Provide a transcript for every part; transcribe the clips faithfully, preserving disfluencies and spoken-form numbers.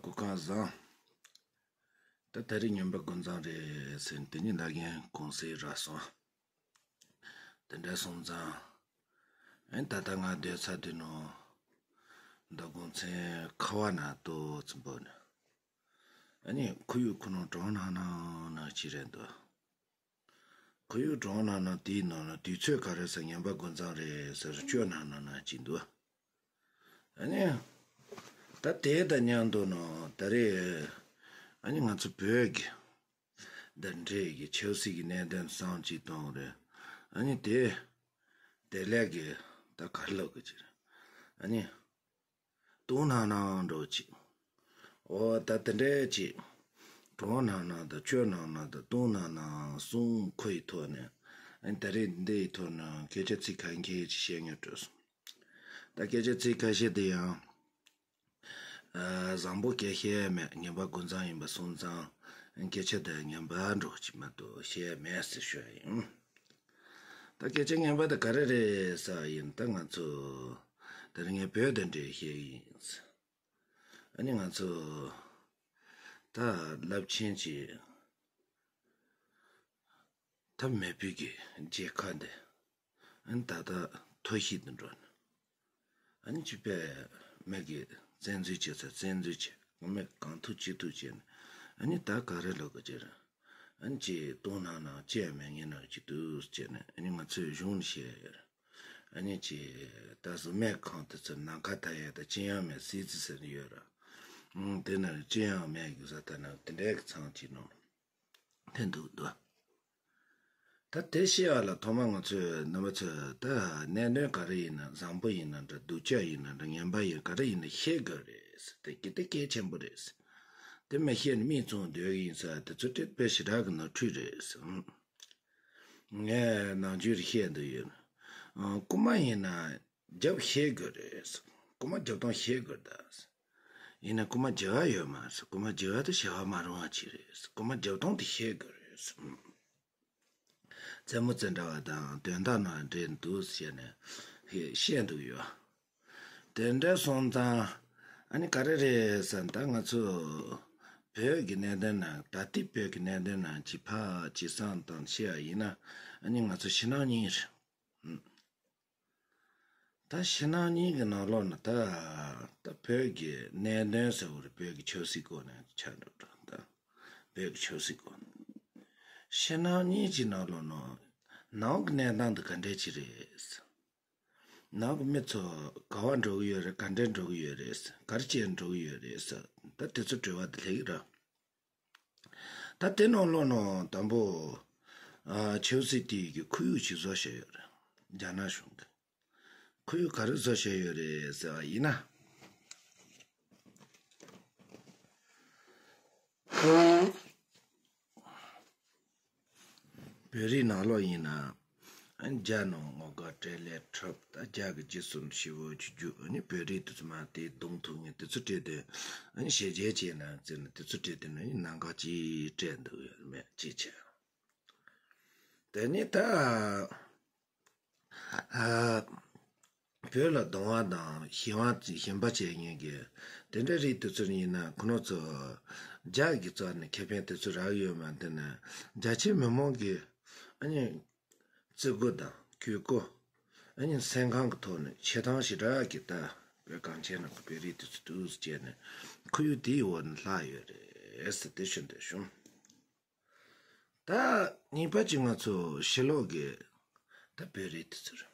སྐུ་ཁམས་བཟང་། ད་ད་རེས་ངན་པ་དགུ་མཚམས་རེད་ཟེར་ནས་དེ་ཉིད་ད་གིན་གུང་སེང་རག་སོང་། དེ་འདྲ་སོང་ཙང་། ཨ་ནི་ད་ལྟ་ང་སྡོད་ས་དེ་ནང་མདོ་སྒོམ་ཆེན་ཁ་བ་ན་ཏོག་ཙམ་འབབ་ནས། ཨ་ནི་ཁོར་ཡུག་ཁོ་ནང་གྲང་ནང་ནང་ནང་ཅིག་རེད་འདུག་ཁོར་ཡུག་གྲང་ནང་ནང་དེའི་ནང་ལ་དུས་ཚོད་ག་རེ་ཟེར། ངན་པ་དགུ་མཚམས་རེད་ཟེར། སྐྱོ་ནང་ནང་ནང་ཅིག་འདུག་ཨ་ནི། ད་དེ་དང་མཉམ་དུ་ནང་ད་རེས་ཨ་ནི་ང་ཚོ་བོད་ཀྱི་འདི་འདྲའི་གི་ཆབ་སྲིད་ཀྱི་གནད་དོན་བསམ་གཅིག་གཏོང་རེད། ཨ་ནི་དེ་དེ་ལས་ཀྱི་ད་གར་ལོག་གི་ཅི་རེད། ཨ་ནི། སྟོང་ནང་ནང་འགྲོ་ཅིག་འོ་ད་དེ་འདྲའི་ཅིག་གྲང་ནང་ནང་དང་སྐྱོ་ནང་ནང་དང་སྟོང་ནང་ནང་གསུམ་ཁོ་ཡི་ཐོག་ནས། ཨ་ནི་ད་རེས་འདི་ཡི་ཐོག་ནས་སྐད་ཆ་ཚིག་ཁ་མཁས་ཅིག་བཤད་སྙིང་བྲོ་སོང་། ད་སྐད་ཆ་ཚིག་ཁ་ཤས་དེ་ཡང་། ཨ། བཟང་པོ་སྐད་བཤད་ཡ་མེད། ངན་པ་དགུ་མཚམས་ཡིན་པ་སོང་ཙང་སྐད་ཆ་དེ་ངན་པ་འདྲ་ཅིག་མ་གཏོགས་བཤད་ཡ་མེད་ཟེར་ཞུ་ཡ་ཡིན། ད་སྐད་ཆ་ངན་པ་དེ་ག་རེ་རེད་ཟེར་བ་ཡིན་ད་ང་ཚོ་དེ་རིང་ངས་བོད་དེ་འདྲ་བཤད་ཡིན། ཨ་ནི་ང་ཚོ་ད་རླབས་ཆེན་གྱི་ཐབས་མེད་པའི་གི་མཇལ་ཁ་འདི། ཨ་ནི་ད་ལྟ་མཐོ་ཤོས་དུ་འགྲོ་ནས། ཨ་ནི་ཅི་པས་མི་གི་བཙན་འཛུལ་བྱེད་ས་བཙན་འཛུལ་བྱེད། མི་གང་ཐུབ་ཅི་ཐུབ་བྱས་ནས། ཨ་ནི་ད་ག་རེ་ལོག་གི་ཅི་རེད། ཨ་ནི་ཅི་གཏོང་ནང་ནང་ཅི་ཡང་མེད་ངེས་ནང་ཅི་འདུག་བྱས་ནས། ཨ་ནི་ང་ཚོའི་གཞུང་ནས་བཤད་ཡོད་རེད། ཨ་ནི་ཅི་ད་གཟུ་མེད་ཁང་དུ་ཚུར་ནམ་མཁའ་མཐའ་ཡས་དང་ཅི་ཡང་མེད་སྲིད་རྩེ་ཟེར་ནས་ཡོད་ར། ཨང་། དེ་ན་ཅི་ཡང་མེད་གི་ས་ད་ན་དེ་འདྲའི་གི་ཚང་ཅིག་ནང་ཐོན་འདུག་འདུག་ད་དེ་ཤེས་པ་ལ་ཐོག་མ་ང་ཚོས་རྣམ་པ་ཚོས་ད་གནད་དོན་ག་རེ་ཡིན་ན། བཟང་པོ་ཡིན་ན་འདྲ། སྡུག་ཅག་ཡིན་ན་འདྲ། ངན་པ་ཡིན་ག་རེ་ཡིན་ན་ཤེས་དགོས་རེད། དེ་གི་དེ་གལ་ཆེན་པོ་རེད། དེ་མི་ཤེས་ནས་མིག་བཙུམས་སྡོད་ཀྱི་ཡིན་ས་དེ་ཚོ་དེ་དཔེ་ཞེ་དྲག་གི་ནོར་འཁྲུལ་རེད། ངས་ནམ་རྒྱུན་རེ་བཤད་འདོད་ཡོད། ཨ། རྐུན་མ་ཡིན་ན་རྒྱབ་ཤེས་དགོས་རེད། རྐུན་མ་རྒྱབ་སྟངས་ཤེས་དགོས་རེད་ད། ཡིན་ན་རྐུན་མ་རྒྱག་ཡ་ཡོད་མ་རེད། རྐུན་མ་རྒྱག་ཡ་དེ་བྱ་བ་མ་རུང་བ་ཅིག་རེད། རྐུན་མ་རྒྱབ་སྟངས་དེ་ཤེས་དགོས་རེད། རྩེད་མོ་རྩེ་འདྲ་བ་དང་དོན་དག་ནང་འདྲེས་འདུག་ཟེར་ནས་བཤད་འདུག་ཡོད། དེ་འདྲ་སོང་ཙང་ཨ་ནི་ག་རེ་རེད་ཟེར་ན། ད་ང་ཚོ་བོད་ཀྱི་གནད་དོན་ནང་། ད་ལྟའི་བོད་ཀྱི་གནད་དོན་ནང་ཅིག་ཕར་ཅིག་བསམ་བཏང་བཤད་ཡ་ཡིན་ན། ཨ་ནི་ང་ཚོ་ཕྱི་ནང་གཉིས་རེད། ད་ཕྱི་ནང་གཉིས་ཀྱི་ནང་ལོགས་ན་ད་ད་བོད་ཀྱི་གནད་དོན་ཟེར་བ་རེད། བོད་ཀྱི་ཆབ་སྲིད་སྐོར་ནས་ཆགས་འགྲོ་གྲང་ད། བོད་ཀྱི་ཆབ་སྲིད་སྐོར་ནས། ཕྱི་ནང་གཉིས་ཀྱི་ནང་ལོགས་ན་ནང་གི་གནས་སྟངས་འདི་ག་འདྲས་ཅིག་རེད། ནང་གི་མི་ཚོ་ག་བ་འགྲོ་གི་ཡོད་རེད། ག་འདྲས་འགྲོ་གི་ཡོད་རེད། ག་རེ་བྱས་འགྲོ་གི་ཡོད་རེད་ཟེར། ད་དེ་ཚོ་དྲི་བ་འདི་སླེབས་ཀྱི་རེད། ད་དེ་ནང་ལོགས་ནང་དང་པོ། ཨ། ཆབ་སྲིད་དེ་གི་ཁོར་ཡུག་ཅིག་བཟོ་བཞག་ཡོད་རེད། རྒྱ་ནག་གཞུང་གི་ཁོར་ཡུག་ག་རེ་བཟོ་བཞག་ཡོད་རེད་ཟེར་བ་ཡིན་ན། བོད་རིགས་ནང་ལོགས་ཡིན་ན། ཨ་ནི་རྒྱ་ནང་ངོ་དགའ་སྤྲེལ་ལད་འཁྲབ། ད་རྒྱ་གི་རྗེས་སུ་ཞི་བོ་ཅིག་རྒྱུག་ཨ་ནི་བོད་རིགས་དེ་ཚོ་མ་དེ་གདོང་ཐུག་ངེས་དེ་ཚོ་སྤྲད་དེ། ཨ་ནི་ཞེ་བརྒྱད་བྱས་ན་ཟེར་ནས་དེ་ཚོ་སྤྲད་དེ་ནི་ནང་ག་ཅིག་སྤྲད་འདུག་ཡོད་མེད་ཅིག་བྱས། དེ་ནི་ད། ཨ། བོད་ལ་གདུང་བ་དང་ཞེན་པ་ཞེན་པ་བྱེད་མཁན་གྱི་དེ་འདྲ་རིགས་དེ་ཚོ་ཡིན་ན། ཁོ་རང་ཚོ་རྒྱ་གི་རྩ་ནས་ཁེ་ཕན་དེ་ཚོ་རག་ཡོད་མ་རེད་ན། རྒྱ་ཆེ་མི་མང་གི་ཨ་ནི་བརྩི་བཀུར་དང་གུས་བཀུར། ཨ་ནི་སེམས་ཁམས་ཀྱི་ཐོག་ནས་ཆེ་མཐོང་ཞེ་དྲག་གི་ད་བོད་གངས་ཅན་ནང་གི་བོད་རིགས་དེ་ཚོ་འདུག་སེ་བྱས་ནས་ཁོར་ཡུག་དེའི་འོག་ནས་ལྷག་ཡོད་རེད་ཟེར་དེ་ཞུ་འདོད་བྱུང་། ད་གཉིས་པ་གཅིག་ང་ཚོ་ཕྱི་ལོགས་ཀྱི་ད་བོད་རིགས་དེ་ཚོ་རེད།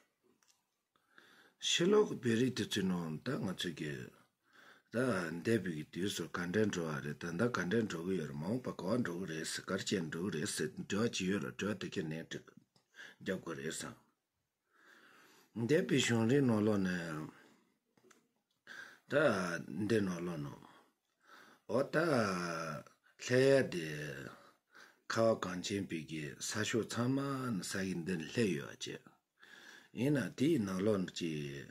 ཕྱི་ལོགས་ཀྱི་བོད་རིགས་དེ་ཚོའི་ནང་ད་ང་ཚོ་གི་ད་འདས་པའི་གི་དུས་སུ་ག་འདྲ་འགྲོ་བ་རེད། ད་ལྟ་ག་འདྲ་འགྲོ་གི་ཡོད་རེད། མ་འོངས་པ་ག་བ་འགྲོ་གི་རེད་ཟེར། ག་རེ་བྱས་འགྲོ་གི་རེད་ཟེར་དྲི་བ་ཅིག་ཡོད་རེད། དྲི་བ་དེ་ཁྱེད་ནས་དྲི་རྒྱབ་དགོས་རེད་བསམ། འདས་པའི་གཞུང་རིང་ནང་ལོགས་ནས་ད་འདི་ནང་ལོགས་ནང་འོ་ད་སླེབས་ཡ་དེ་ཁ་བ་གངས་ཅན་པའི་གི་ས་ཕྱོགས་ཚང་མ་ནས་ས་གི་འདི་ནས་སླེབས་ཡོད་བ་བྱས། ཡིན་ན་དེའི་ནང་ལོགས་ནས་ཅིག་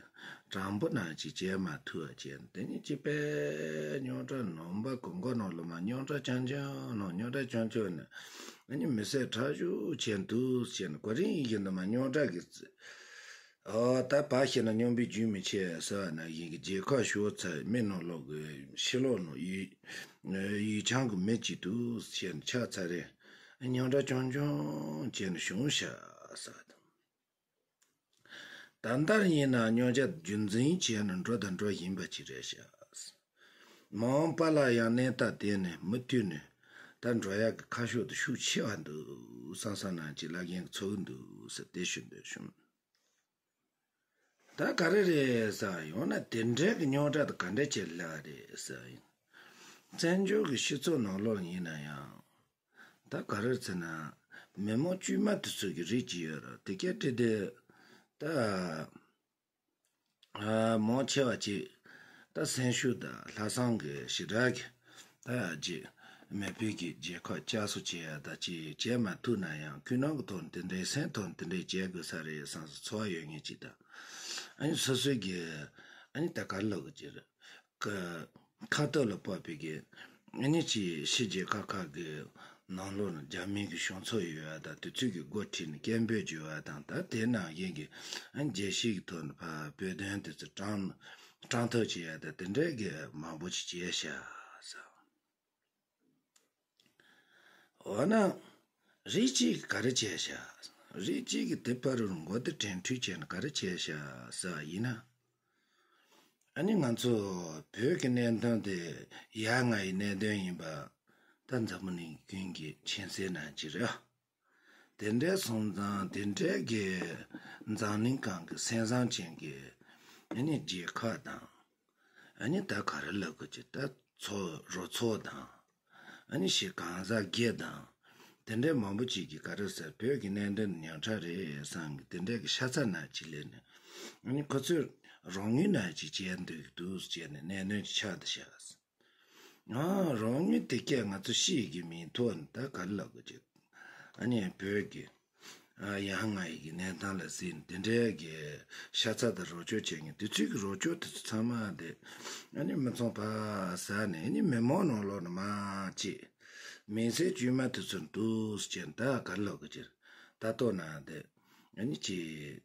དྲང་པོ་ནང་ཅིག་བྱས་མ་ཐུབ་བ་བྱས། དེ་ནི་ཅིག་པས་རྙོག་དྲ་ནང་པ་གོང་གོ་ནང་ལོགས་མ་རྙོག་དྲ་རྐྱང་རྐྱང་ནང་རྙོག་དྲ་རྐྱང་རྐྱང་ནས་ཨ་ནི་མི་བསད་ཁྲག་ཤུགས་ཆེན་འདུག་བྱས་ནས་གོ་རིམ་ཡིན་གྱི་འདུག་མ་རྙོག་དྲ་གི་ཨོ་ད་བ་ཤེས་ན་སྙོམས་པའི་རྒྱུན་མི་ཆད་ཟེར་བ་ན་ཡིན་གྱི། རྗེས་ཁ་ཞོག་ཚར་མི་ནང་ལོག་གི་ཕྱི་ལོགས་ནང་ཡུལ་ཡུལ་ཆང་གི་མི་གཅིག་ཏུ་ཤེས་ན་ཆགས་ཚར་རེ། རྙོག་དྲ་ཆུང་ཆུང་བྱས་ནས་བྱུང་ཤག་ཟེར་བ་དང་། ད་ལྟར་ཡིན་ན་རྙོག་དྲ་རྒྱུན་འཛིན་བྱས་ནས་འགྲོ་དང་འགྲོ་བཞིན་པ་ཅིག་རེད་ཤག། མ་འོངས་པ་ལ་ཡང་གནས་སྟངས་དེ་ནི་མུ་མཐུད་ནས་ད་འགྲོ་ཡག་གི་ཁ་ཕྱོགས་དེ་ཤུགས་ཆེ་བ་འདུག་བསམ་བསམ་ནང་གི་ལབ་མཁན་གྱི་ཚོར་གྱི་འདུག་ཟེར་དེ་ཞུ་འདོད་བྱུང་། ད་ག་རེ་རེད་ཟེར་ཡོང་ན། དེ་འདྲའི་གི་རྙོག་དྲ་དེ་ག་འདྲ་བྱས་ལབ་རེད་ཟེར་ཡིན། བཙན་བྱོལ་གྱི་སྤྱི་ཚོགས་ནང་ལོགས་ཡིན་ན་ཡང་ད་ག་རེ་ཟེར་ན། མི་མང་དཀྱུས་མ་དེ་ཚོ་གི་རིགས་ཅིག་ཡོད་རེད། དེ་སྐད་དེ་དེ་ད་ཨ་མང་ཆེ་བ་ཅིག་ད་སེམས་ཤུགས་དང་ལྷག་བསམ་གྱི་ཞེ་དྲག་གི་ད་ཅིག་མེད་པའི་གི་རྒྱལ་ཁབ་བསྐྱར་གསོ་བྱེད་ཡ་ད་ཅིག་བྱེད་མ་ཐུབ་ན་ཡང་། ཁོང་རྣམ་གི་ཐོག་ནས་དེ་འདྲའི་སེམས་ཐོག་ནས་དེ་འདྲའི་བྱེད་དགོས་ས་རེད་བསམ་སོ་ཚོར་བ་ཡོད་མཁན་ཅིག་དང་། ཨ་ནི་སོ་སོའི་གི་ཨ་ནི་ད་ག་རེ་ལབ་དགོས་ཀྱི་རེད། ཀ་ཁ་ཐོག་ལ་ཕབ་པའི་གི་ཨ་ནི་ཅིག་ཕྱི་རྒྱལ་ཁག་ཁག་གི་ནང་ལོགས་ན་རྒྱ་མི་གི་གཞུང་ཚབ་ཡོད་ཡ་དང་། དེ་ཚོས་གི་འགོ་ཁྲིད་ནས་སྐད་འབོད་བྱེད་ཡ་དང་། ད་དེ་ནང་བཞིན་གི་ཨ་ནི་རྒྱལ་སྤྱི་གི་ཐོག་ནས་ཕར་བོད་དོན་དེ་ཚོ་དྲང་དྲང་ཐབས་བྱེད་ཡ་དང་། དེ་འདྲའི་གི་མང་པོ་ཅིག་བྱས་ཤག་ཟེར། འོ་ན། རིགས་གཅིག་གིས་ག་རེ་བྱས་ཤག། རིགས་གཅིག་གིས་དེ་བར་དུ་མགོ་བདེ་དྲན་འཕྲུལ་བྱས་ནས་ག་རེ་བྱས་ཤག་ཟེར་བ་ཡིན་ན། ཨ་ནི་ང་ཚོ་བོད་ཀྱི་གནད་དོན་དེ་ཡ་ང་ཡི་གནད་དོན་ཡིན་པ་ད་འཛམ་བུ་གླིང་ཀུན་གྱིས་མཁྱེན་གསལ་ནང་བཞིན་རེད། དེ་འདྲ་སོང་ཙང་དེ་འདྲའི་གི་འཛམ་གླིང་སྒང་གི་སེམས་བཟང་ཅན་གྱི་ཨ་ནི་རྒྱལ་ཁབ་དང་། ཨ་ནི་ད་ག་རེ་ལབ་དགོས་ཀྱི། ད་ཚོགས་རོགས་ཚོགས་དང་། ཨ་ནི་ཞེ་གང་ཟག་སྒེར་དང་། དེ་འདྲའི་མང་པོ་ཅིག་གིས་ག་རེ་ཟེར། བོད་ཀྱི་གནད་དོན་ཉག་ཕྲ་རེད་བསམ་གི་དེ་འདྲའི་གི་ཤ་ཚ་ནང་བཞིན་སླེབས་ནས། ཨ་ནི་ཁོ་ཚོས་རང་ངོས་ནང་བཞིན་བྱས་འདུག་འདུག་བྱས་ནས་གནད་དོན་ཅིག་ཆགས་བསྡད་ཤག། ང་རང་ཉིད་དེ་སྐད་ང་ཚོ་ཤེས་ཀྱི་མིན་ཐོག་ནས་ད་ག་རེ་ལབ་དགོས་ཀྱི། ཨ་ནི་བོད་ཀྱི་ཨ་ཡ་ང་ཡི་གི་གནས་སྟངས་ལ་གཟིགས་ནས་དེ་འདྲའི་གི་ཤ་ཚ་དང་རོགས་སྐྱོར་བྱེད་མཁན་དེ་ཚོའི་གི་རོགས་སྐྱོར་དེ་ཚོ་ཚང་མ་དེ་ཨ་ནི་མི་ཚང་པ་ཟ་ནས། ཨ་ནི་མི་མང་ནང་ལོགས་ནས་མར་ཅིག་མིང་སྲིང་དཀྱུས་མ་དེ་ཚོ་འདུག་སེ་བྱས་ནས་ད་ག་རེ་ལབ་དགོས་ཀྱི། ད་ལྟོ་ན་དེ་ཨ་ནི་ཅིག་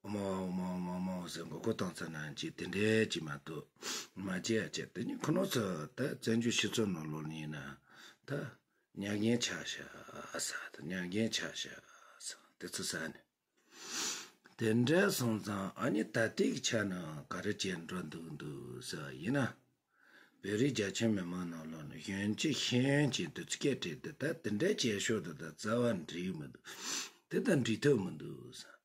ཨོ་མ་ཨོ་མ་ཨོ་མ་ཨོ་མ་ཨོ་ཟེར་མགོ་སྐོར་བཏང་ཚར་ན་ཅིག་དེ་འདྲའི་ཅིག་མ་གཏོགས་མ་བྱེད་ཡ་བྱེད། དེ་ནི་ཁོ་ནོ་ཚོ་ད་བཙན་བྱོལ་སྤྱི་ཚོགས་ནང་ལོགས་ནས་ཡིན་ན་ད་ཉག་ཉེ་ཆགས་ཤག་ཟེར། ད་ཉག་ཉེ་ཆགས་ཤག་ཟེར། དེ་ཚོ་ཟེར་ནས། དེ་འདྲ་སོང་ཙང་ཨ་ནི་ད་ལྟའི་གི་ཆ་ནས་ག་རེ་བྱས་འགྲོ་འདུག་འདུག་ཟེར་བ་ཡིན་ན། བོད་རིགས་རྒྱ་ཆེ་མི་མང་ནང་ལོགས་ནས་གཞོན་སྐྱེས་ཤེས་ཡོན་ཅན་དེ་ཚོ་སྐད་བྲིས་ཏེ། ད་དེ་འདྲ་བྱས་ཤོག་དེ་དང་རྩ་བ་འགྲིག་མི་འདུག། དེ་དང་འགྲིག་ཐབས་མི་འདུག་ཟེར།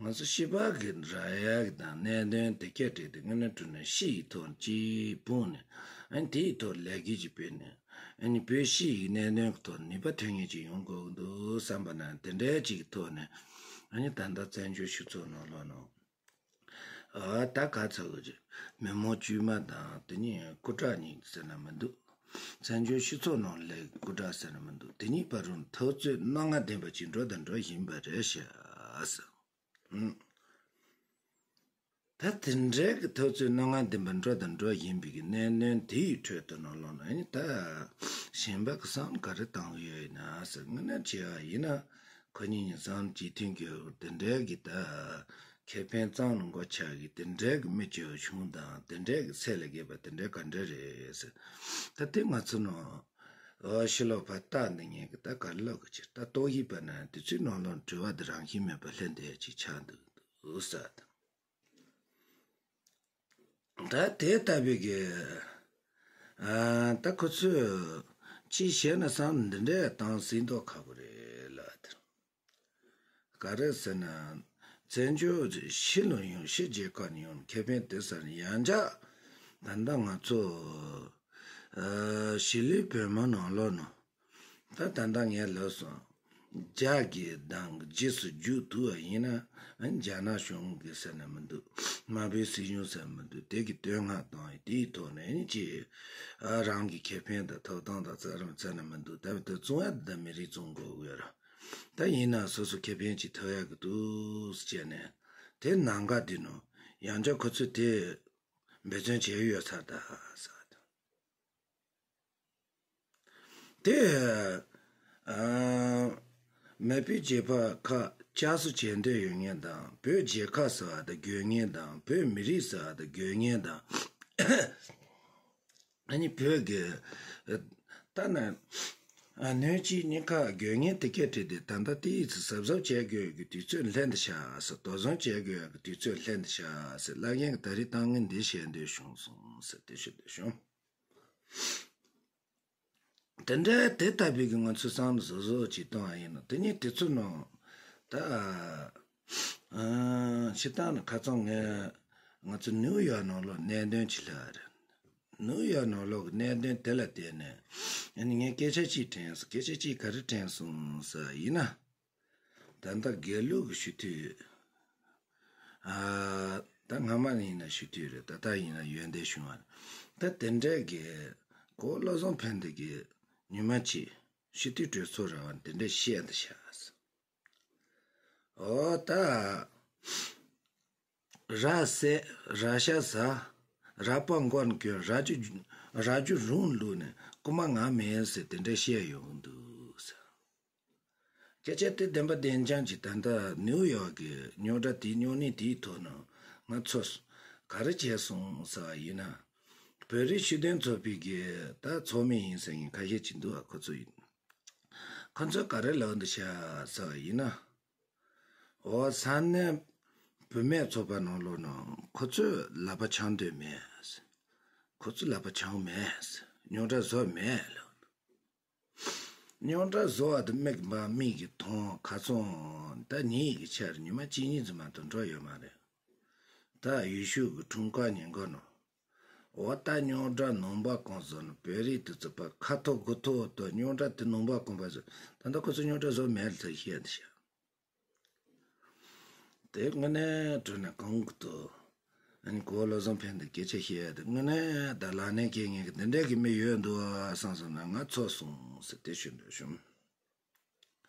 ང་ཚོ་སྤྱི་པ་གི་རག་ཡག་གི་དང་གནད་དོན་དེ་སྐད་བྲིས་ཏེ་དངོས་གནས་དྲང་གནས་ཕྱི་ཡི་ཐོག་ཅིག་སྤུངས་ནས། ཨ་ནི་དེ་ཡི་ཐོག་ལས་འགུལ་ཅིག་སྤེལ་ནས། ཨ་ནི་བོད་ཕྱི་ཡི་གནད་དོན་གི་ཐོག་ནུས་པ་ཐོན་མཁན་ཅིག་ཡོང་དགོས་ཀྱི་འདུག་བསམ་པ་ན། དེ་འདྲའི་ཅིག་གི་ཐོག་ནས་ཨ་ནི་ད་ལྟ་བཙན་བྱོལ་སྤྱི་ཚོགས་ནང་ལོགས་ནང་། ཨ་ད་ག་ཚོད་ཀྱི་མི་མང་དཀྱུས་མ་དང་། དེ་ནས་སྐུ་དྲག་གཉིས་ཟེར་ན་མི་འདུག། བཙན་བྱོལ་སྤྱི་ཚོགས་ནང་ལས་སྐུ་དྲག་ཟེར་ན་མི་འདུག། དེ་གཉིས་བར་རུ་འཐབ་རྩོད་སྣ་ལྔ་ལྡན་པ་ཅིག་འགྲོ་དང་འགྲོ་བཞིན་པ་རེད་ཤག་ཟེར། ཨང་། ད་དེ་འདྲའི་གི་འཐབ་རྩོད་སྣ་ལྔ་ལྡན་པ་འགྲོ་དང་འགྲོ་བཞིན་པའི་གི་གནད་དོན་དེ་ཡི་ཁྲོད་དུ་ནང་ལོགས་ན་ཨ་ནི་ད་གཞན་པ་གི་བསམ་ག་རེ་བཏང་གི་ཡོད་ཡིན་ན་ཟེར། དངོས་གནས་བྱས་པ་ཡིན་ན་ཁོ་གཉིས་གཉིས་བསམ་གཅིག་མཐུན་གྱི་དེ་འདྲའི་གི་ད་ཁེ་ཕན་ཙམ་ལ་མགོ་ཆགས་ཀྱི་དེ་འདྲའི་གི་མི་བྱེད་བྱུང་དང་། དེ་འདྲའི་གི་ཚད་ལས་བརྒལ་བ་དེ་འདྲའི་ག་འདྲ་རེད་ཟེར། ད་དེ་ང་ཚོ་ནང་ཨོ་ཕྱི་ལོགས་ཕར་ལྟ་འདི་ངས་གི་ད་ག་རེ་ལབ་དགོས་ཀྱི། ད་རྟོག་ཞིབ་པ་ན་དེ་ཚོའི་ནང་ལོགས་དྲི་བ་འདི་རང་བཞིན་མེད་པ་ལྷན་དེ་ཅིག་ཆགས་འདུག་འདུག་ས་དང་། ད་དེ་ལྟ་བུའི་གི་ཨ་ད་ཁོ་ཚོས་ཅི་བྱས་ན་བསམ་འདི་འདྲའི་བཏང་སྲིད་མདོག་ཁ་པོ་རེད་ལ། དེ་ག་རེ་ཟེར་ན། བཙན་བྱོལ་ཕྱི་ལ་ཡོང་། ཕྱི་རྒྱལ་ཁབ་ནས་ཡོང་ཁེ་ཕན་དེ་ཟེར་ནས་ཡང་བསྐྱར་ད་ལྟ་ང་ཚོ་ཨ་གཞིས་ལུས་བོད་མི་ནང་ལོགས་ནང་ད་ད་ལྟ་ངས་ལབ་སོང་། རྒྱ་གི་གདངས་ཀྱི་རྗེས་སུ་རྒྱུག་ཐུབ་པ་ཡིན་ན། རྒྱ་ནག་གཞུང་གི་ཟེར་ན་མི་འདུག། དམར་པོའི་སྲིད་གཞུང་ཟེར་ན་མི་འདུག། དེ་གི་བསྟོད་བསྔགས་བཏང་ཡིན། དེའི་ཐོག་ནས་ཨ་ནི་ཅིག་ཨ་རང་གི་ཁེ་ཕན་དང་ཐོབ་ཐང་དང་རྩ་རམ་རྩ་ན་མི་འདུག། ད་བར་དུ་བཙོང་ཡ་དེ་མི་རིགས་བཙོང་དགོས་ཡོད་ར། ད་ཡིན་ན་སོ་སོ་ཁེ་ཕན་ཅིག་ཐོབ་ཡ་གི་འདུག་ཟེར་བྱས་ནས། དེ་ནང་ག་དེ་ནང་ཡང་བསྐྱར་ཁོ་ཚོས་དེ་འབད་བརྩོན་བྱས་ཡོད་ཚར་ད་ཟེར། དེ་ཨ་མེས་པོའི་རྗེས་འབངས་ཁག་ བསྐྱར་གསོ་བྱེད་འདོད་ཡོད་མཁན་དང་བོད་རྒྱལ་ཁབ་ཟེར་བ་དེ་དགོས་མཁན་དང་བོད་མི་རིགས་ཟེར་བ་དེ་དགོས་མཁན་དང་། ཨ་ནི་བོད་ཀྱི་ད་ནི་ཨ་སྣོད་བཅུད་གཉིས་ཀ་དགོས་མཁན་དེ་གས་བྲིས་ཏེ། ད་ལྟ་དེའི་ཚེ་གཟབ་གཟབ་བྱེད་དགོས་ཀྱི་དུས་ཚོད་ལྷན་དུ་བཞག་ཟེར། དོ་སྣང་བྱེད་དགོས་ཀྱི་དུས་ཚོད་ལྷན་དུ་བཞག་ཟེར། བླ་རྒན་གྱིས་ད་རེས་གཏམ་ངན་འདི་བཤད་འདོད་བྱུང་སོང་ཟེར་དེ་ཞུ་འདོད་བྱུང་། དེ་འདྲའི་དེ་ལྟ་བུའི་གི་ང་ཚོའི་བསམ་བློ་བཟོ་བཟོ་ཅིག་གཏོང་བ་ཡིན་ན། དེ་ནས་དེ་ཚོ་ནང་ད་ཨ་སྤྱིར་བཏང་ནི་ཁ་སང་ངས་ང་ཚོ་ནིའུ་ཡོག་ནང་ལོགས་གནད་དོན་ཅིག་ལྷག་རེད། ནིའུ་ཡོག་ནང་ལོགས་ཀྱི་གནད་དོན་དེ་ལ་བརྟེན་ནས་ཨ་ནི་ངས་སྐད་ཆ་ཅིག་དྲན་སོང་། སྐད་ཆ་ཅིག་ག་རེ་དྲན་སོང་ཟེར་ཡིན་ན། ད་ལྟ་དགེ་ལུགས་ཀྱི་ཞུ་དུས། ཨ། ད་སྔ་མ་ཡིན་ན་ཞུ་དུས་རེད། ད་ལྟ་ཡིན་ན་ཡོན་ཏན་བྱུང་བ་རེད། ད་དེ་འདྲའི་གི་གོ་བློ་བཟང་ཕན་བདེ་གི་ཉི་མ་གཅིག་ཞུ་དུས་གྲོས་ཚོགས་ར་བ་དེ་འདྲའི་བཤད་འདི་བྱས། ཨོ་ད། ར་བསད། ར་ཤ་ཟ། ར་པ་མགོ་ནས་གྱོན། ར་རྒྱུ་ར་རྒྱུ་རུང་བླུགས་ནས་རྐུ་མ་ང་མིན་ཟེར་དེ་འདྲ་བཤད་ཡོང་གི་འདུག་ཟེར། སྐད་ཆ་དེ་བདེན་པ་བདེན་རྐྱང་གཅིག་ད་ལྟ་ནིའུ་ཡོག་གི་རྙོག་དྲ་དེའི་རྙོག་གླེང་དེའི་ཐོག་ནས་ང་ཚོ་ག་རེ་བྱས་སོང་ཟེར་བ་ཡིན་ན། བོད་རིགས་སྤྱི་མཐུན་ཚོགས་པའི་གི་ད་ཚོགས་མི་ཡིན་ཟེར་མཁན་ཁ་ཤས་ཅིག་འདུག་ཨ། ཁོ་ཚོ་ཡིན། ཁོ་ཚོས་ག་རེ་ལབ་འདུག་ཤག་ཟེར་བ་ཡིན་ན། འོ་ས་གནས་བུད་མེད་ཚོགས་པ་ནང་ལོགས་ནང་ཁོ་ཚོས་ལག་པ་འཆང་འདོད་མེད། ཁོ་ཚོས་ལག་པ་འཆང་མེད། རྙོག་དྲ་བཟོ་མེད་ལབ། རྙོག་དྲ་བཟོ་བ་དེ་མིག་མ་མིག་གིས་མཐོང་། ཁ་སང་ད་ཉིན་གྱི་ཆར་ཉི་མ་གཅིག་གཉིས་ཙམ་མ་གཏོགས་འགྲོ་ཡོད་མ་རེད། ད་ཡུལ་ཤུལ་གྱི་འཁྲུངས་སྐར་ཉིན་གུང་ནང་། འོ་ད་རྙོག་དྲ་ནང་པ་གང་བཟོ་ན། བོད་རིགས་དེ་ཚོ་ཕར་ཁ་ཐོར་དགུ་ཐོར་དུ་རྙོག་དྲ་དེ་ནང་པ་གང་པ་བཟོ། ད་ལྟ་ཁོ་ཚོ་རྙོག་དྲ་བཟོ་མེད་ལ་ཐག་བཤད་འདི་ཤག་དེ་དངོས་གནས་དྲང་གནས་གང་གི་ཐོག་ཨ་ནི་གོ་བློ་བཟང་ཕན་བདེ་སྐད་ཆ་བཤད་ཡ་དེ་དངོས་གནས་ད་ལག་ལེན་འཁེལ་མཁན་གྱི་དེ་འདྲ་གི་མི་ཡོད་འདུག་བསམ་སོང་ན་ང་ཚོར་སོང་ཟེར་དེ་ཞུ་འདོད་བྱུང་།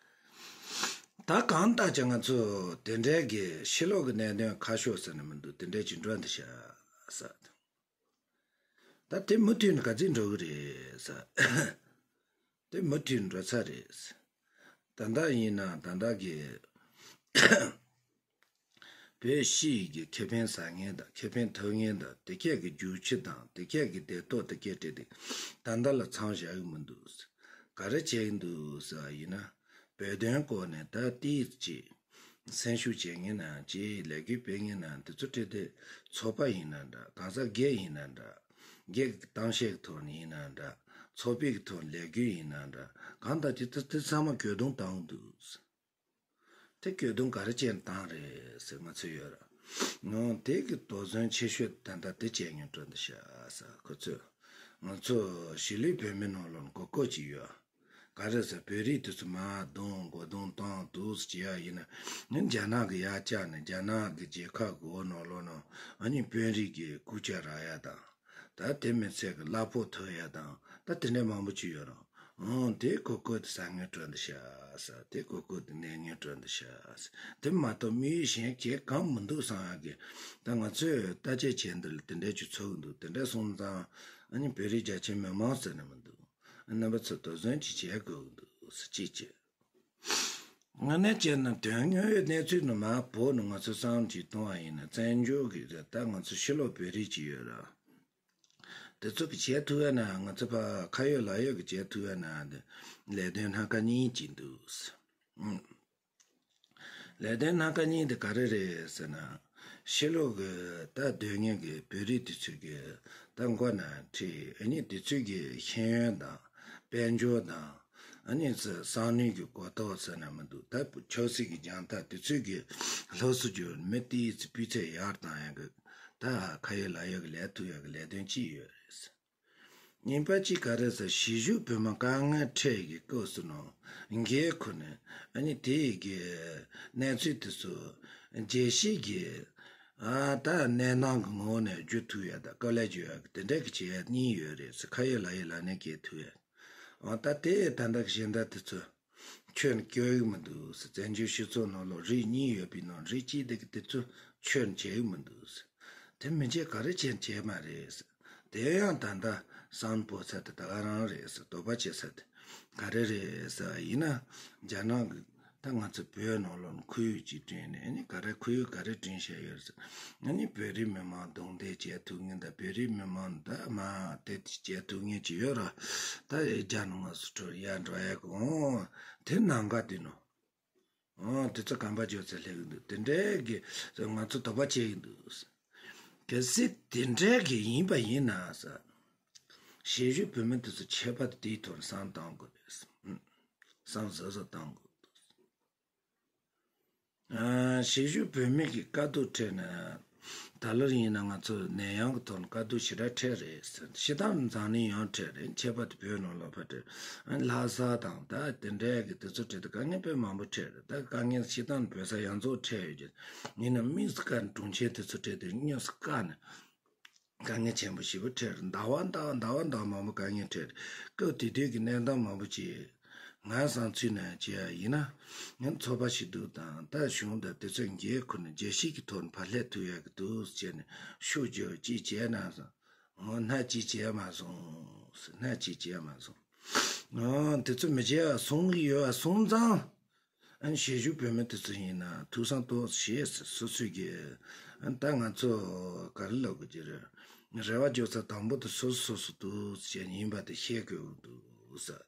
ད་གང་ལྟར་ཀྱང་ང་ཚོ་དེ་འདྲའི་གི་ཕྱི་ལོགས་ཀྱི་གནད་དོན་ཁ་ཕྱོགས་ཟེར་ནས་མི་འདུག་དེ་འདྲའི་ཅིག་འགྲོ་འདི་ཤག་ཟེར། ད་དེ་མུ་མཐུད་ནས་ག་ཚོད་འགྲོ་གི་རེད་ཟེར། དེ་མུ་མཐུད་འགྲོ་ཚར་རེད། ད་ལྟ་ཡིན་ན་ད་ལྟ་གི་བོད་སྤྱི་ཡི་གི་ཁེ་ཕན་ཟ་མཁན་དང་ཁེ་ཕན་ཐོབ་མཁན་དང་དེ་གས་ཀྱི་རྒྱུག་ཁྱི་དང་དེ་གས་ཀྱི་སྡེ་ཐོག་དེ་གས་སྤྲད་དེ་ད་ལྟ་ལ་མཚམས་བཞག་གི་མི་འདུག་ག་རེ་བྱས་ཀྱི་འདུག་ཟེར་བ་ཡིན་ན། བོད་དོན་སྐོར་ནས་ད་ལྟའི་ཅིག་སེམས་ཤུགས་བྱེད་མཁན་ན་ཅིག་ལས་འགུལ་སྤེལ་མཁན་ན་དེ་ཚོ་སྤྲད་དེ། ཚོགས་པ་ཡིན་ན་འདྲ། གང་ཟག་སྒེར་ཡིན་ན་འདྲ། སྒེར་གྱི་གཏམ་བཤད་ཀྱི་ཐོག་ནས་ཡིན་ན་འདྲ། ཚོགས་པའི་གི་ཐོག་ལས་འགུལ་ཡིན་ན་འདྲ། གང་ལྟར་དེ་དེ་དེ་ཚང་མ་གྱོད་དོན་བཏང་འདུག་དེ་གྱོད་དོན་ག་རེ་བྱས་ནས་བཏང་རེད་ཟེར་ང་ཚོས་ཡོད་ར། ནོ་དེ་གི་དོགས་ཟོན་ཆེ་ཤོས་ད་ལྟ་དེ་བྱས་ཉོན་སྤྲོ་འདི་ཤ་ཟ་ཁོ་ཚོས། ང་ཚོ་གཞིས་ལུས་བོད་མི་ནང་ལོགས་མགོ་སྐོར་ཅིག་ཡོད། ག་རེ་ཟེར་བོད་རིགས་དེ་ཚོ་མར་རྡུང་མགོ་རྡུང་བཏང་འདུག་ཟེར་བྱས་ཡ་ཡིན་ན། ནི་རྒྱ་ནག་གི་ཡར་བཅག་ནས་རྒྱ་ནག་གི་རྒྱལ་ཁབ་གི་འོག་ནང་ལོགས་ནང་ཨ་ནི་དཔོན་རིགས་ཀྱི་རྐུབ་བཀྱག་རག་ཡ་དང་། ད་དེ་མི་ཚད་ཀྱི་གླ་ཕོགས་ཐོབ་ཡ་དང་ད་དེ་འདྲ་མང་པོ་ཅིག་ཡོད་རུང་། ཨང་དེ་གོ་སྐབས་དེ་ཟ་ངན་སྤྲོད་འདི་ཤ་ཟ། དེ་གོ་སྐབས་དེ་ནད་ངན་སྤྲོད་འདི་ཤ་ཟ། དེ་མ་གཏོགས་དམིགས་ཡུལ་གཞན་གང་མི་འདུག་བསམ་ཡ་གི། ད་ང་ཚོས་བརྟག་དཔྱད་བྱས་འདི་ལ་དེ་འདྲ་ཅིག་ཚོར་གི་འདུག་དེ་འདྲ་སོང་ཙང་ཨ་ནི་བོད་རིགས་རྒྱ་ཆེ་མི་མང་ཟེར་ནས་མི་འདུག་རྣམ་པ་ཚོ་དོགས་ཟོན་ཅིག་བྱེད་དགོས་ཀྱི་འདུག་ཟེར་གཅིག་བྱས། དངོས་གནས་བྱས་ན་དོན་དངོས་ཡོད་གནས་ཚུལ་ནི་མར་བོད་ནས་ང་ཚོ་བསམ་ཅིག་གཏོང་བ་ཡིན་ན། བཙན་བྱོལ་གྱི་ད་ང་ཚོ་ཕྱི་ལོགས་བོད་རིགས་ཅིག་ཡོད་ར། དེ་ཚོ་གི་བྱེད་ཐུབ་ཡ་ན། ང་ཚོ་ཕ་ཁ་ཡོད་ལག་ཡོད་ཀྱི་བྱེད་ཐུབ་ཡ་ན་དེ་ལས་དོན་སྣ་ཁ་གཉིས་ཅིག་འདུག་ཨུམ། ལས་དོན་སྣ་ཁ་གཉིས་དེ་ག་རེ་རེད་ཟེར་ན། ཕྱི་ལོགས་ཀྱི་ད་སྡོད་མཁན་གྱི་བོད་རིགས་དེ་ཚོས་ཀྱི་ད་མགོ་ནས་ཁྲིད། ཨ་ནི་དེ་ཚོས་ཀྱི་ཤེས་ཡོན་དང་དཔལ་འབྱོར་དང་ཨ་ནི་བསམ་བློའི་གི་གོ་རྟོགས་ཟེར་ན་མི་འདུག་ད་ཆབ་སྲིད་ཀྱི་རྒྱང་ཐག་དེ་ཚོས་ཀྱི་ལྷག་སུ་གྱུར་མི་དེའི་སྤུས་ཚད་ཡར་བཏང་ཡ་གི་ད་ཁ་ཡོད་ལག་ཡོད་ཀྱི་ལས་ཐུབ་ཡ་གི་ལས་དོན་ཅིག་ཡོད་རེད། གཉིས་པ་གཅིག་ག་རེ་ཟེར། གཞིས་བཞུགས་བོད་མི་དཀའ་ངལ་འཕྲད་ཀྱི་སྐབས་སུ་ནང་འགན་ཁུར་ནས་ཨ་ནི་དེ་ཡི་གི་གནས་ཚུལ་དེ་ཚོ་རྒྱལ་སྤྱིའི་གི་ཨ་ད་གནས་སྟངས་ཀྱི་ངོ་བོ་ནས་བརྒྱུད་ཐུབ་ཡ་དང་དཀའ་ལས་བརྒྱུད་ཡ་གི་དེ་འདྲ་གི་བྱེད་ཡ་གཉིས་ཡོད་རེད་ཟེར། ཁ་ཡོད་ལག་ཡོད་ལ་ནས་སྐྱེལ་ཐུབ་ཡ། འོ་ད་དེ་ད་ལྟ་གི་གཞན་དག་དེ་ཚོ་ཁྱོན་སྐྱོ་གི་མི་འདུག་ཟེར། བཙན་བྱོལ་སྤྱི་ཚོགས་ནང་ལོགས་རིགས་གཉིས་ཡོད་པའི་ནང་རིགས་གཅིག་དེ་གི་དེ་ཚོ་ཁྱོན་བྱེད་གི་མི་འདུག་ཟེར། དེ་མི་བྱེད་ག་རེ་བྱེད་བྱེད་མ་རེད་ཟེར། དེ་ཡང་ད་ལྟ་བསམ་བློ་འབོར་ཚད་དེ་ད་ག་རང་རེད་ཟེར། དོགས་པ་བྱེད་ཚད་དེ་ག་རེ་རེད་ཟེར་བ་ཡིན་ན། རྒྱ་ནག་གི་ ད་ང་ཚོ་བོད་ནང་ལོགས་ཁོར་ཡུག་ཅིག་བསྐྲུན་ནས་ཨ་ནི་ག་རེ་ཁོར་ཡུག་ག་རེ་བསྐྲུན་བཞག་ཡོད་ཟེར། ཨ་ནི་བོད་རིགས་མི་མང་རྡུང་རྡེག་བྱེད་ཐུབ་མཁན་དང་བོད་རིགས་མི་མང་ད་མ་དེ་བྱེད་ཐུབ་མཁན་ཅིག་ཡོད་ར། ད་རྒྱ་ནང་ང་སུ་འགྲོ་ཡ་འགྲོ་ཡ་གི་འོང་དེ་ནང་ག་དེ་ནོ། ཨོ་དེ་ཚོ་གམ་པ་ཇོ་ཚེ་སླེབས་ཀྱི་འདུག་དེ་འདྲའི་གི་ང་ཚོ་དོགས་པ་བྱེད་ཀྱི་འདུག་གལ་སྲིད་དེ་འདྲའི་གི་ཡིན་པ་ཡིན་ན་ཟེར། གཞིས་བཞུགས་བོད་མི་དེ་ཚོ་ཆད་པ་དེའི་ཐོག་ནས་བསམ་བཏང་དགོས་རེད། བསམ་གཟབ་གཟབ་བཏང་དགོས་འདུག་ཨ་གཞིས་བཞུགས་བོད་མི་གི་དཀའ་སྡུག་འཕྲད་ན། ད་ལོ་ཡིན་ན་ང་ཚོ་ནད་ཡམས་ཀྱི་ཐོག་ནས་དཀའ་སྡུག་ཞེ་དྲག་འཕྲད་རེད་ཟེར། སྤྱིར་བཏང་འཛམ་གླིང་ཡོངས་འཕྲད་རེད། ཁྱད་པར་དུ་བོད་ནང་ལོགས་ཕར་འཕྲད། ཨ་ལྷ་ས་དང་ད་དེ་འདྲའི་གི་དེ་ཚོ་འཕྲད་དུས་དཀའ་ངལ་དཔེ་མང་པོ་འཕྲད་རེད། ད་དཀའ་ངལ་སྤྱིར་བཏང་བོད་ས་ཡོངས་རྫོགས་འཕྲད་ཡོད་ཀྱི། ཡིན་ན་དམིགས་སུ་བཀར་ནས་གྲོང་ཁྱེར་དེ་ཚོ་འཕྲད་དུས་དམིགས་སུ་བཀར་ནས་དཀའ་ངལ་ཆེན་པོ་ཞེ་པོ་འཕྲད་རེད། ཟླ་བ་ཟླ་བ་ཟླ་བ་ཟླ་བ་མང་པོ་དཀའ་ངལ་འཕྲད་རེད། སྐབས་དེ་དུས་ཀྱི་གནས་སྟངས་མང་པོ་ཅིག་ང་བསམ་ཚུལ་ནང་བྱས་ཡ་ཡིན་ན། ཚོར་བ་ཞིག་འདུག་དང་ད་གཞུང་དང་དེ་ཚོས་འགན་ཁུར་ནས་རྒྱལ་སྤྱི་གི་ཐོག་ནས་ཕར་སླེབས་ཐུབ་ཡག་གི་འདུག་ཟེར་ནས་ཤུགས་རྒྱབ་ཅིག་བྱས་ན་སོང་། ཨོ་སྣ་གཅིག་བྱས་མ་སོང་། སྣ་གཅིག་བྱས་མ་སོང་། ཨོ་དེ་ཚོ་མི་བྱེད་ཡ་སོང་གི་ཡོད་ཨ་སོང་ཙང་། ཨ་ནི་གཞིས་བཞུགས་བོད་མི་དེ་ཚོ་ཡིན་ན་ཐུགས་བསམ་གཏོང་ཞེས་སོ་སོས་ཀྱི་ཨ་ནི་ད་ང་ཚོ་ག་རེ་ལབ་དགོས་ཀྱི་རེད། རེ་བ་བཅོལ་ས་དང་པོ་དེ་སོ་སོ་སོ་སོ་འདུག་ཅེས་ཡིན་པ་དེ་ཤེས་དགོས་འདུག་ཟེར།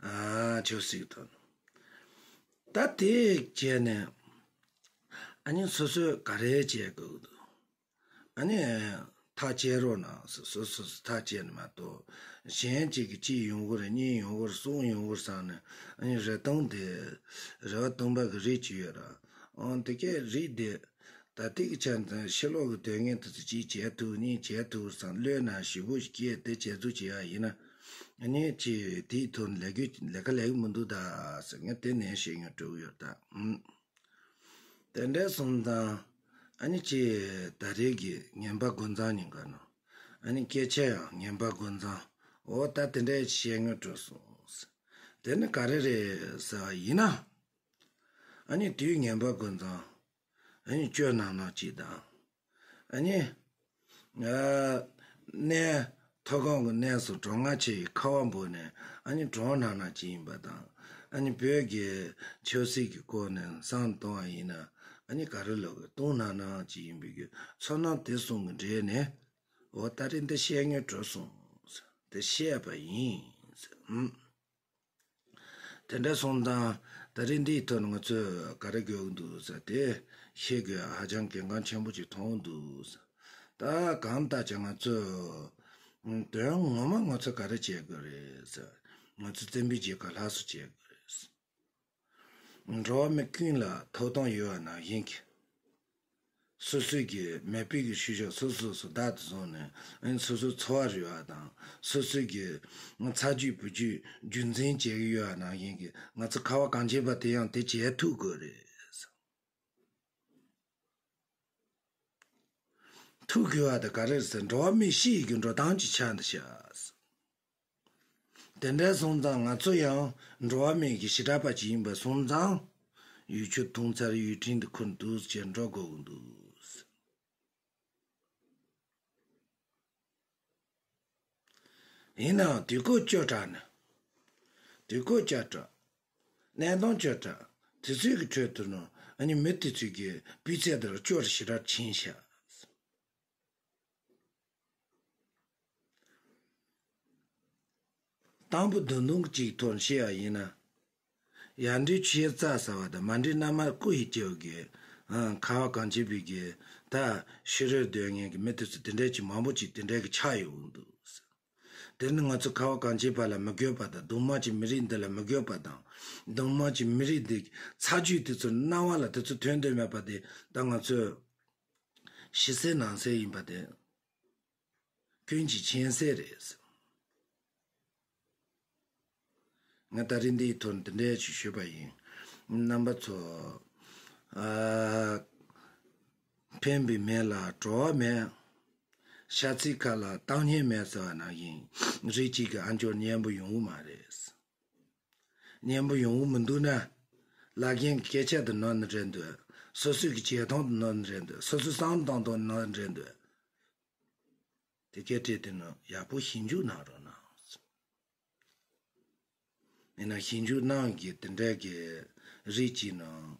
ཨ་ཆོས་སྲིད་དོན། ད་དེ་བྱས་ནས་ཨ་ནི་སོ་སོས་ག་རེ་བྱེད་དགོས་འདུག་ཨ་ནི་ཐག་བཅད་རོགས་གནང་ཟེར། སོ་སོ་སོ་ཐག་བཅད་ནས་མ་གཏོགས་གཞན་གཅིག་གིས་གཅིག་ཡོང་གི་རེད། གཉིས་ཡོང་གི་རེད། གསུམ་ཡོང་གི་རེད་བསམ་ནས་ཨ་ནི་རེ་སྟོང་དེ་རེ་བ་སྟོང་པ་གི་རིགས་ཅིག་ཡོད་ར། ཨང་དེ་གའི་རིགས་དེ་ད་ལྟའི་གི་ཆ་ནས་ཕྱི་ལོགས་གི་དོན་ངན་དེ་ཚོ་གཅིག་བྱེད་ཐུབ་གཉིས་བྱེད་ཐུབ་བསམ་བློའི་ནང་ཞེ་པོ་ཞིག་སྐྱེས་དེ་བྱེད་ཚུལ་བྱེད་ཡ་ཡིན་ན་ཨ་ནི་ཅིག་དེའི་ཐོག་ནས་ལས་འགུལ་ལས་ཀ་ལས་གི་མི་འདུག་ད་ཟེར་ངས་དེ་ནས་བཤད་མྱོང་འགྲོ་གི་ཡོད་ད། ཨང་། དེ་འདྲ་སོང་ཙང་ཨ་ནི་ཅི་ད་རེས་ཀྱི་ངན་པ་རྒོད་ཚང་ཉིན་ག་ནོ། ཨ་ནི་སྐད་ཆ་ཡང་ངན་པ་རྒོད་ཚང་། འོ་ད་དེ་འདྲ་བཤད་དངོས་སྤྲོ་སོང་། དེ་ནི་ག་རེ་རེད་ཟེར་བ་ཡིན་ན། ཨ་ནི་དུས་ངན་པ་རྒོད་ཚང་། ཨ་ནི་བཅོས་གནང་གནང་ཅིག་དང་། ཨ་ནི། ཨ། གནས། མཐོ་སྒང་གི་གནས་སུ་གྲོང་ང་ཆེ་ཡི་ཁ་བ་འབོད་ནས་ཨ་ནི་གྲོངས་གནང་གནང་ཅིག་ཡིན་པ་དང་། ཨ་ནི་བོད་ཀྱི་ཆབ་སྲིད་ཀྱི་སྐོར་ནས་བསམ་བཏང་བ་ཡིན་ན་ཨ་ནི་ག་རེ་ལབ་དགོས་བཏང་གནང་གནང་ཅིག་ཡིན་པའི་གི་ཚོར་སྣང་དེ་གསུམ་གྱི་འབྲེལ་ནས་འོ་ད་རེས་འདི་བཤད་དངོས་གྲུབ་སོང་། དེ་བཤད་པ་ཡིན། ཨུམ། དེ་འདྲ་སོང་ཙང་ད་རེས་འདིའི་ཐོག་ནས་ང་ཚོས་ག་རེ་དགོས་ཀྱི་འདུག་ཟེར་ཏེ་ཤེས་དགོས་ཧ་ཅང་གལ་འགངས་ཆེན་པོ་ཅིག་མཐོང་འདུག་ཟེར། ད་གང་ལྟར་ཀྱང་ང་ཚོས་དོན་ངོ་མ་ང་ཚོས་ག་རེ་བྱེད་དགོས་རེད་ཟེར། ང་ཚོས་བཙན་པོའི་རྒྱལ་ཁབ་སླར་གསོ་བྱེད་དགོས་རེད། འགྲོ་བ་མི་ཀུན་ལ་ཐོབ་ཐང་ཡོད་པ་ནང་བཞིན་གྱི། སོ་སོའི་གི་མེས་པོའི་གི་ཤུལ་བཞག་སོ་སོ་སོ་བདག་ཏུ་བཟུང་ནས་ཨ་ནི་སོ་སོའི་འཚོ་བ་རོལ་བ་དང་སོ་སོའི་གི་ཚ་རྒྱུད་བུ་རྒྱུད་རྒྱུན་འཛིན་བྱེད་ཀྱི་ཡོད་པ་ནང་བཞིན་གྱི་ང་ཚོ་ཁ་བ་གངས་ཅན་པ་དེ་ཡང་དེ་བྱེད་ཐུབ་དགོས་རེད། ཐུགས་དགོས་པ་དེ་ག་རེ་རེད་ཟེར་འགྲོ་བ་མི་ཤི་ཡི་གི་འགྲོ་སྟངས་ཀྱི་ཆ་འདི་བྱ། དེ་འདྲ་སོང་ཙང་ང་ཚོ་ཡང་འགྲོ་བ་མི་གི་ཞེ་དྲག་པ་ཅིག་ཡིན་པ་སོང་ཙང་ཡུལ་ཆུ་འཐུང་ཚར་ཡུལ་ཕྲན་དུ་ཁུར་འདུག་ཅེས་འགྲོ་དགོས་ཀྱི་འདུག་ཡིན་ནའང་དུས་འཁོར་བཅུ་ཕྲག་ནི། དུས་འཁོར་བཅུ་ཕྲག་གནས་སྟངས་བཅུ་ཕྲག་དེ་ཚོའི་གི་ཁྲོད་དུ་ནི་ཨ་ནི་མི་དེ་ཚོའི་གི་སྤུས་ཚད་དེ་ལ་སྐྱོ་རུ་ཞེ་དྲག་ཕྱིན་ཤག་དང་པོ་བདུན་སྟོང་གཅིག་ཐོག་བཤད་ཡ་ཡིན་ན། ཡར་འདྲེ་ཆུ་ཡི་རྩྭ་ཟ་བ་དང་མར་འདྲེ་མནའ་མར་རྐོ་ཡི་སྐྱེ་བ་གི། ཨ། ཁ་བ་གངས་ཅན་པའི་གི། ད་ཕྱི་རོལ་སྡོད་མཁན་གི་མི་དེ་ཚོ་དེ་འདྲ་ཅིག་མང་པོ་ཅིག་དེ་འདྲ་གི་ཆགས་ཡོང་གི་འདུག་དེ་ནི་ང་ཚོ་ཁ་བ་གངས་ཅན་པ་ལ་མི་དགོས་པ་དང་གདོང་དམར་གྱི་མི་རིགས་འདི་ལ་མི་དགོས་པ་དང་། གདོང་དམར་གྱི་མི་རིགས་འདི་ཚ་རྒྱུད་དེ་ཚོ་རྣ་བ་ལ་དེ་ཚོ་ཐོན་འདོད་མེད་པ་དེ་ད་ང་ཚོས་ཕྱི་གསལ་ནང་གསལ་ཡིན་པ་དེ། ཀུན་གྱིས་མཁྱེན་གསལ་རེད། ང་ད་རིང་འདིའི་ཐོག་ནས་འདི་འདྲ་ཞིག་ཞུས་པ་ཡིན། རྣམ་པ་ཚོ། ཨ། ཕན་པའི་མེ་ལ་བྲོ་བ་མེད། ཤ་ཚའི་ཁ་ལ་གཏམ་སྙན་མེད་ཟེར་བ་ནང་བཞིན་རིགས་གཅིག་གི་ཨ་མཆོག་སྙན་པོ་ཡོང་གི་མ་རེད། སྙན་པོ་ཡོང་གི་མི་འདུག་ན། བླ་རྒན་གྱི་སྐད་ཆ་དེ་ནོར་ནི་རེད་འདོད། སོ་སོའི་གི་བྱེད་སྟངས་དེ་ནོར་ནི་རེད་འདོད། སོ་སོའི་བསམ་བློ་གཏོང་སྟངས་ནོར་ནི་རེད་འདོད། དེ་སྐད་བྲིས་དེ་ནི་ཡག་པོ་ཞིབ་འཇུག་གནང་རོགས་གནང་། ཡིན་ན་ཞིབ་འཇུག་གནང་གི་དེ་འདྲའི་གི་རིགས་ཅིག་ནང་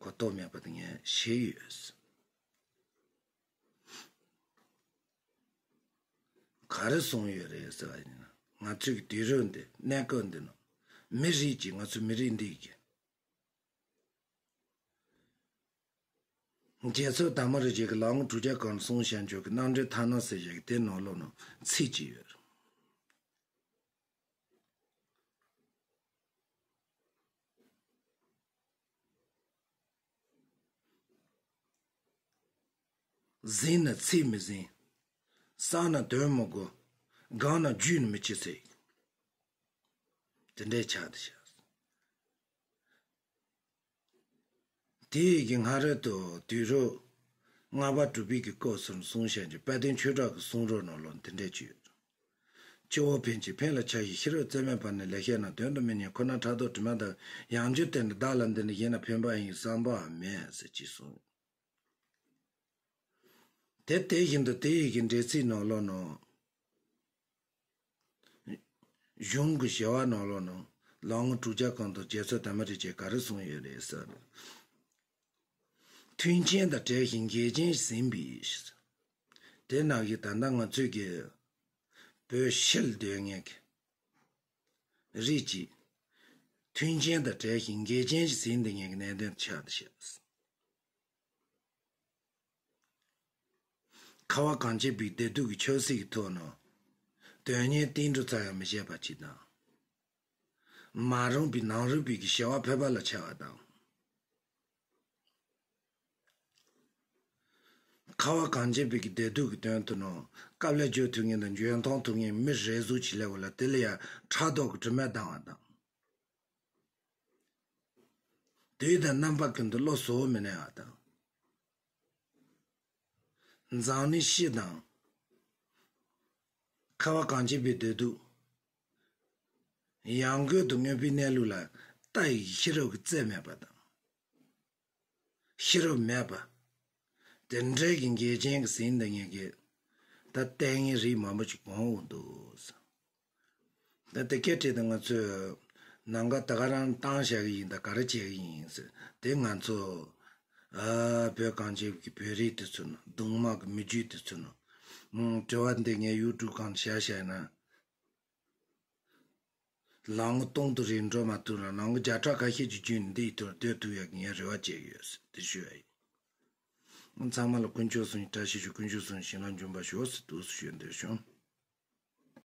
གོ་རྟོགས་མེད་པ་དེ་ངས་ཤེས་ཡོད། ག་རེ་གསུངས་ཡོད་རེད་ཟེར་བ་ཡིན་ན། ང་ཚོའི་དུས་རབས་འདི་གནས་སྐབས་འདི་ནང་མི་རིགས་ཀྱི་ང་ཚོ་མི་རིགས་འདི་གི་རྒྱལ་ཚབ་དར་མ་རིན་ཆེན་གྱི་ལམ་ལྷོང་དྲུག་བརྒྱ་གོང་གསུང་བཤད་འཇོག་གི་རྣམ་འགྲེལ་ཐ་ན་ཟེར་བཞག་གི་དེ་ནང་ལོགས་ནང་ཚིག་ཅིག་ཡོད། ཟིན་ན་ཚིག་མི་ཟིན། བསམ་ན་དོན་མི་གོ། དགག་ན་རྒྱུས་ནི་མི་ཆེ་ཟེར། དེ་འདྲའི་ཆགས་བསྡད་ཤག་དེ་ཡི་གི་སྔ་རོལ་དུ་དུས་རབས་ལྔ་པ་དྲུག་པའི་གི་སྐབས་སུ་གསུངས་བཤད་ཀྱི་དཔལ་ལྡན་ཆོས་གྲགས་ཀྱི་གསུང་རབ་ནང་ལོགས་དེ་འདྲས་ཅིག་ཡོད། སྤྱི་བོ་འཕེན་ཅིང་འཕན་ལ་ཕྱག་བཞི། ཤེས་རབ་རྩལ་མེད་པ་ནི་ལེགས་བཤད་རྣམས་དོན་དུ་མི་གཉེར། ཁོ་ན་ཕྲག་དོག་དྲི་མ་དང་། ཡང་བསྐྱར་བསྟན་ཏེ་བདག་ལ་འདི་ནི་བཞེས་ན་ཕན་པ་ཡིན་བསམ་པའང་མེད་ཟེར་ཅིག་གསུངས། དེ་དེ་བཞིན་དུ་དེ་ཡི་གི་འགྲེལ་ཚིག་ནང་ལོགས་ནང་། གཞུང་གི་ཞི་བ་ནང་ལོགས་ནང་ལམ་ལྷོང་དྲུག་བརྒྱ་གོང་དུ་རྒྱལ་ཚབ་དར་མ་རིན་ཆེན་ག་རེ་གསུངས་ཡོད་རེད་ཟེར། མཐུན་རྐྱེན་དང་བྲལ་ཞིང་འགལ་རྐྱེན་ཟིན་པའི། དེ་ནང་བཞིན་ད་ལྟ་ང་ཚོས་ཀྱི་བོད་ཕྱིར་སྡོད་མཁན་གྱི་རིགས་ཀྱི་མཐུན་རྐྱེན་དང་བྲལ་ཞིང་འགལ་རྐྱེན་ཞིག་ཟིན་བསྡད་མཁན་གྱི་གནད་དོན་ཆགས་བསྡད་ཤག་ཁ་བ་གངས་ཅན་པའི་བདེ་སྡུག་གི་ཆབ་སྲིད་ཀྱི་ཐོག་ནས་དོན་གཉེར་བསྟུན་གྲོས་ཙམ་ཡང་མི་བྱེད་པ་ཅིག་དང་། མ་རུངས་པའི་ནང་རུལ་པའི་གི་བྱ་བ་ཕལ་པ་ལ་ཆགས་པ་དང་། ཁ་བ་གངས་ཅན་པའི་གི་བདེ་སྡུག་གི་དོན་དུ་ནང་དཀའ་ལས་སྤྱོད་ཐུབ་མཁན་དང་འཇོན་ཐང་ཐུབ་མཁན་མི་རེ་ཟུང་ཅིག་སླེབས་པ་ལ་དེ་ལ་ཡང་ཕྲག་དོག་གི་དྲི་མས་ལྡང་བ་དང་། དུས་དང་རྣམ་པ་ཀུན་ཏུ་བློ་གཟུ་བོར་མི་གནས་པ་དང་། འཛམ་གླིང་སྤྱི་དང་། ཁ་བ་གངས་ཅན་པའི་བདེ་སྡུག་ཡང་སྒོས་དུ་མངོན་པའི་གནས་ལུགས་ལ་ལྟ་ཡི་ཤེས་རབ་ཀྱི་རྩལ་མེད་པ་དང་། ཤེས་རབ་མེད་པ། དེ་འདྲའི་གི་འགལ་རྐྱེན་གྱིས་ཟིན་བསྡད་མཁན་གྱི་ད་ལྟས་ངན་རིགས་མང་པོ་ཅིག་གོ་འོང་འདུག་ད་དེ་སྐད་བྲིས་ཏེ་ང་ཚོས་ནམ་མཁའ་ད་ག་རང་བཏང་བཞག་གི་ཡིན། ད་ག་རེ་བྱེད་གི་ཡིན་ཟེར། དེ་ང་ཚོ་ཨ་བོད་གངས་ཅན་གྱི་བོད་རིགས་དེ་ཚོ་ནང་གདུང་མ་གི་མི་རྒྱུད་དེ་ཚོ་ནང་ཨུམ་དྲི་བ་འདི་ངས་ཡུ་ཊུབ་སྒང་བཞག་བཞག་ན། ལམ་ལྷོང་སྟོང་དུ་རེ་འགྲོ་མ་ཐུབ་ལ་ལམ་ལྷོང་བརྒྱ་ཕྲག་ཁ་ཤས་ཀྱི་རྒྱུད་འདི་ཡི་ཐོག་སྡོད་ཐུབ་ཡག་གི་ངས་རེ་བ་བྱེད་ཀྱི་ཡོད་ཟེར་དེ་ཞུ་ཡ་ཡིན། ཚང་མ་ལ་དཀོན་མཆོག་གསུམ་གྱི་བཀྲ་ཤིས་ཤོག་དཀོན་མཆོག་གསུམ་བྱིན་རླབས་འབྱུང་བར་ཤོག་ཟེར་འདུག་སེ་ཞུ་འདོད་བྱུང་།